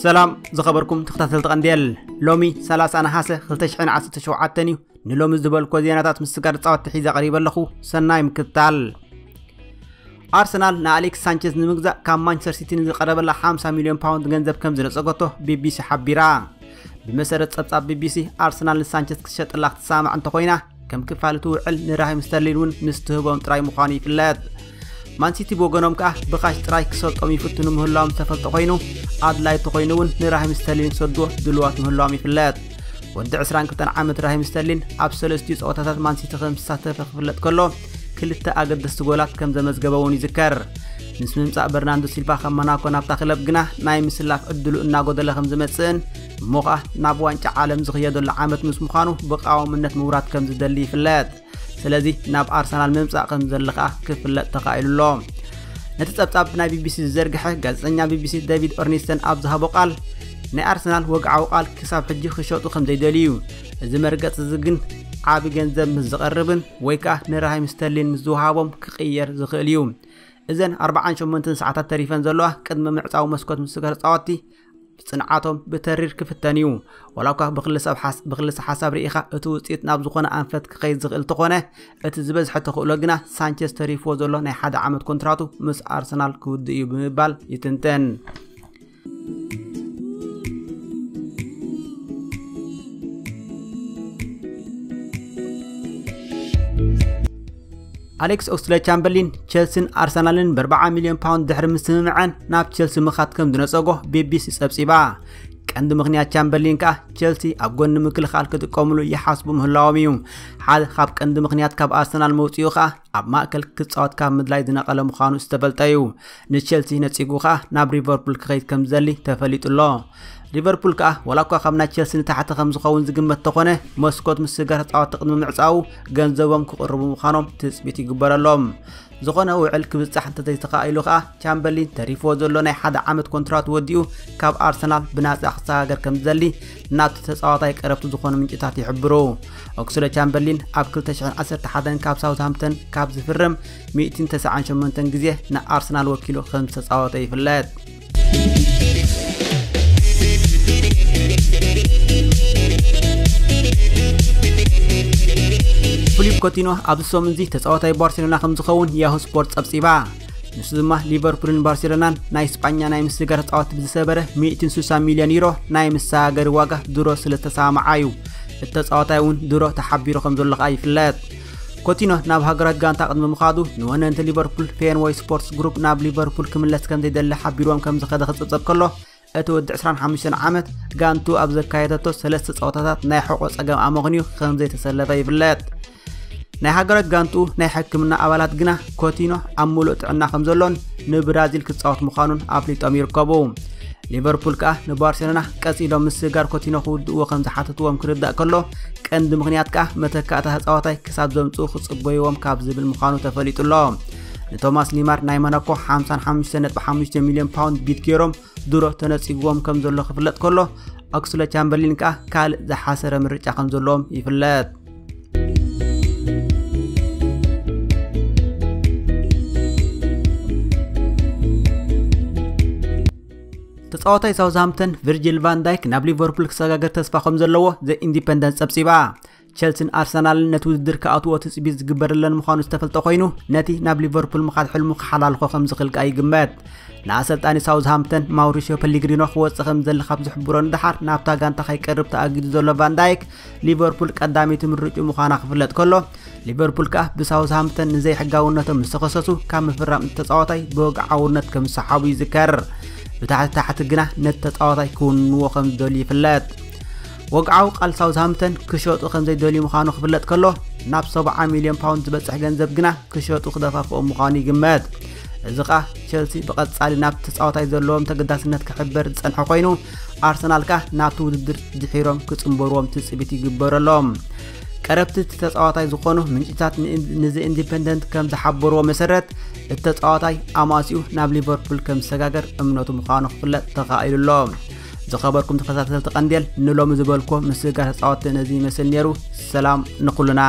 ሰላም ዝኸበርኩም ተኸታተልቲ ቀንዴል፣ ሎሚ ሰላሳ ነሓሰ ክልተ ሽሕን ዓሰርተ ሸውዓተን እዩ። ንሎሚ ዝበልኮ ዜናታት ምስ ስጋር ጻወት ሒዘ ቀሪበ ኣለኹ። ሰናይ ምክትታል። ኣርሰናል ንኣሌክስ ሳንቸዝ ንምግዛእ ካብ ማንቸስተር ሲቲ ንዝቐረበላ ሓምሳ ሚልዮን ፓውንድ ገንዘብ ከም ዝነጸገቶ ቢቢሲ ሓቢራ። ብመሰረት ጸብጻብ ቢቢሲ፣ ኣርሰናል ንሳንቸዝ ክትሸጠላ ክትሰማማዕ እንተኾይና፣ ከም ክፋል እቲ ውዕል ንራሂም ስተርሊን እውን ምስ ትህቦም ጥራይ ምዃኑ ይፍለጥ። ማንሲቲ ብወገኖም ከኣ ብኻሽ ጥራይ ክሰልጦም ይፍትኑ ምህላዎም ዝተፈልጠ ኮይኑ፣ ኣድላይ እንተኾይኑ እውን ንራሂም ስተርሊን ክሰድዎ ድልዋት ምህላዎም ይፍለጥ። ወዲ ዕስራን ክልተን ዓመት ራሂም ስተርሊን ኣብ ሰለስቲኡ ጸወታታት ማንሲቲ ከም ዝሳተፈ ክፍለጥ ከሎ፣ ክልተ ኣገደስቲ ጎላት ከም ዘመዝገበ እውን ይዝከር። ምስ ምምጻእ በርናንዶ ሲልቫ ከም ሞናኮ ናብታ ክለብ ግና ናይ ምስላፍ ዕድሉ እናጎደለ ከም ዝመጽእን፣ እሞ ኸኣ ናብ ዋንጫ ዓለም ዝኽየደሉ ዓመት ምስ ምዃኑ ብቐዋምነት ምውራድ ከም ዝደሊ ይፍለጥ። ስለዚ ናብ ኣርሰናል ምምጻእ ከም ዘሎ ኸኣ ክፍለጥ ተኻኢሉ ኣሎ። ነቲ ጸብጻብ ናይ ቢቢሲ ዝዘርግሐ ጋዜጠኛ ቢቢሲ ዴቪድ ኦርኒስተን ኣብ ዝሃቦ ቃል፣ ናይ ኣርሰናል ወግዓዊ ቃል ክሳብ ሕጂ ክሸጡ ከም ዘይደልዩ እዩ። እዚ መርገጽ እዚ ግን ዓቢ ገንዘብ ምስ ዝቐርብን ወይ ከኣ ንራሂም ስተርሊን ምስ ዝወሃቦም ክቕየር ዝኽእል እዩ። እዘን ኣርባዓን ሸሞንተን ሰዓታት ተሪፈን ዘለዋ ቅድሚ ምዕጻው መስኮት ምስጋር ጻወቲ ብጽንዓቶም ብተሪር ክፍተን እዩ። ዋላ እኳ ብክልሰ ሓሳብ ርኢኻ እቲ ውጽኢት ናብ ዝኾነ ኣንፈት ክኸይድ ዝኽእል እንተኾነ፣ እቲ ዝበዝሐ ተኽእሎ ግና ሳንቸዝ ተሪፍዎ ዘሎ ናይ ሓደ ዓመት ኮንትራቱ ምስ ኣርሰናል ክውድእ እዩ ብምባል ይትንተን። ኣሌክስ ኦክስሌድ ቻምበርሊን ቸልሲን ኣርሰናልን ብኣርባዓ ሚልዮን ፓውንድ ድሕሪ ምስምምዐን ናብ ቸልሲ ምኻድ ከም ዝነጸጎ ቢቢሲ ጸብጺባ። ቀንዲ ምኽንያት ቻምበርሊን ከኣ ቸልሲ ኣብ ጎኒ ምክልኻል ክጥቀምሉ ይሓስቡ ምህላዎም እዩ። ሓደ ካብ ቀንዲ ምኽንያት ካብ ኣርሰናል መውጽኡ ከኣ ኣብ ማእከል ክጻወት ካብ ምድላይ ዝነቐለ ምዃኑ ዝተፈልጠ እዩ። ንቸልሲ ነጺጉ ከኣ ናብ ሊቨርፑል ክኸይድ ከም ዝደሊ ተፈሊጡ ኣሎ። ሊቨርፑል ከኣ ዋላ እኳ ካብ ናይ ቸልሲ ንታሕቲ ከም ዝኸውን ዝግመት ተኾነ፣ መስኮት ምስጋር ተጻወትቲ ቅድሚ ምዕጻው ገንዘቦም ክቕርቡ ምዃኖም ትጽቢት ይግበረሎም። ዝኾነ ውዕል ክብጻሕ እንተዘይተኻኢሉ ከኣ፣ ቻምበርሊን ተሪፍዎ ዘሎ ናይ ሓደ ዓመት ኮንትራት ወዲኡ ካብ ኣርሰናል ብናጻ ክሰጋገር ከም ዝደሊ ናብቲ ተጻዋታይ ቀረብቲ ዝኾኑ ምንጭታት ይሕብሩ። ኦክስሌድ ቻምበርሊን ኣብ ክልተ ሽሕን ዓሰርተ ሓደን ካብ ሳውዝሃምፕተን ካብ ዝፍርም ሚእትን ተስዓን ሸሞንተን ግዜ ንኣርሰናል ወኪሉ ከም ዝተጻወተ ይፍለጥ። ፊሊፕ ኮቲኖ ኣብዚ ሰሙን እዚ ተጻዋታይ ባርሴሎና ከም ዝኸውን ያሁ ስፖርት ጸብጺባ። ንሱ ድማ ሊቨርፑልን ባርሴሎናን ናይ ስጳኛ ናይ ምስጋር ተጻወትቲ ብዝሰበረ ሚእትን ስሳን ሚልዮን ዩሮ ናይ መሰጋገሪ ዋጋ ድሮ ስለ ዝተሰማምዓ እዩ። እቲ ተጻዋታይ እውን ድሮ ተሓቢሩ ከም ዘሎ ከኣ ይፍለጥ። ኮቲኖ ናብ ሃገራት ጋንታ ቅድሚ ምኻዱ ንወነንቲ ሊቨርፑል ፌንወይ ስፖርትስ ግሩፕ ናብ ሊቨርፑል ክምለስ ከም ዘይደሊ ሓቢርዎም ከም ዝኸደ ክጽብጸብ ከሎ፣ እቲ ወዲ ዕስራን ሓሙሽተን ዓመት ጋንቱ ኣብ ዘካየደቶ ሰለስተ ጸወታታት ናይ ሕቖ ጸገም ኣመኽንዩ ከም ዘይተሰለፈ ይፍለጥ። ናይ ሃገራት ጋንቱ ናይ ሕክምና ኣባላት ግና ኮቲኖ ኣብ ምሉእ ጥዕና ከም ዘሎን ንብራዚል ክጻወት ምዃኑን ኣፍሊጦም ይርከቡ። ሊቨርፑል ከኣ ንባርሴሎና ቀጺሎም ምስጋር ኮቲኖ ክውድእዎ ከም ዝሓተትዎም ክርዳእ ከሎ፣ ቀንዲ ምኽንያት ከኣ መተካእታ ተጻዋታይ ክሳብ ዘምጽኡ ክጽበይዎም ካብ ዝብል ምዃኑ ተፈሊጡ ኣሎ። ንቶማስ ሊማር ናይ ሞናኮ ሓምሳን ሓሙሽተን ነጥቢ ሓሙሽተ ሚልዮን ፓውንድ ቢድ ገይሮም ድሮ ተነጺግዎም ከም ዘሎ ክፍለጥ ከሎ፣ ኦክስሌድ ቻምበርሊን ከኣ ካልእ ዝሓሰረ ምርጫ ከም ዘለዎም ይፍለጥ። ተጻዋታይ ሳውዝሃምፕተን ቪርጂል ቫን ዳይክ ናብ ሊቨርፑል ክሰጋገር ተስፋ ከም ዘለዎ ዘ ኢንዲፐንደንት ጸብጺባ። ቸልሲን ኣርሰናልን ነቲ ውድድር ክኣትዎ ትጽቢት ዝግበረለን ምዃኑ ዝተፈልጠ ኮይኑ፣ ነቲ ናብ ሊቨርፑል ምኻድ ሕልሙ ክሓላልኾ ከም ዝኽእል ከኣ ይግመት። ንኣሰልጣኒ ሳውዝሃምፕተን ማውሪሲዮ ፐሊግሪኖ ክወጽእ ከም ዝደሊ ካብ ዝሕብሮ ንደሓር ናብታ ጋንታ ከይቀርብ ተኣጊዱ ዘሎ ቫን ዳይክ፣ ሊቨርፑል ቀዳመይቲ ምርጭኡ ምዃና ክፍለጥ ከሎ፣ ሊቨርፑል ከኣ ብሳውዝሃምፕተን ንዘይሕጋውነቶም ዝተኸሰሱ ካብ ምፍራም እቲ ተጻዋታይ ብወግዓውነት ከም ዝሰሓቡ ይዝከር። ብታሕቲ ታሕቲ ግና ነቲ ተጻዋታይ ክውንንዎ ከም ዝደልዩ ይፍለጥ። ወግዓዊ ቃል ሳውዝሃምፕተን ክሸጡ ከም ዘይደልዩ ምዃኑ ክፍለጥ ከሎ፣ ናብ ሰብዓ ሚልዮን ፓውንድ ዝበጽሕ ገንዘብ ግና ክሸጡ ክደፋፍኦም ምዃኑ ይግመት። እዚ ኸኣ ቸልሲ ብቐጻሊ ናብ ተጻዋታይ ዘለዎም ተገዳስነት ክሕበር ዝጸንሐ ኮይኑ፣ ኣርሰናል ከኣ ናብቲ ውድድር ድሒሮም ክጽንበርዎም ትጽቢት ይግበረሎም። ቀረብቲ እቲ ተጻዋታይ ዝኾኑ ምንጭታት ን-፣ ንዘ ኢንዲፐንደንት ከም ዝሓበርዎ መሰረት፣ እቲ ተጻዋታይ ኣማሲኡ ናብ ሊቨርፑል ከም ዝሰጋገር እምነቱ ምዃኑ ክፍለጥ ተኻኢሉ ኣሎ። ዝኸበርኩም ተኸታተልቲ ቀንዴል፣ ንሎሚ ዝበልኮ ምስጋር ተጻወትቲ ነዚ ይመስል ነይሩ። ሰላም ንኹልና።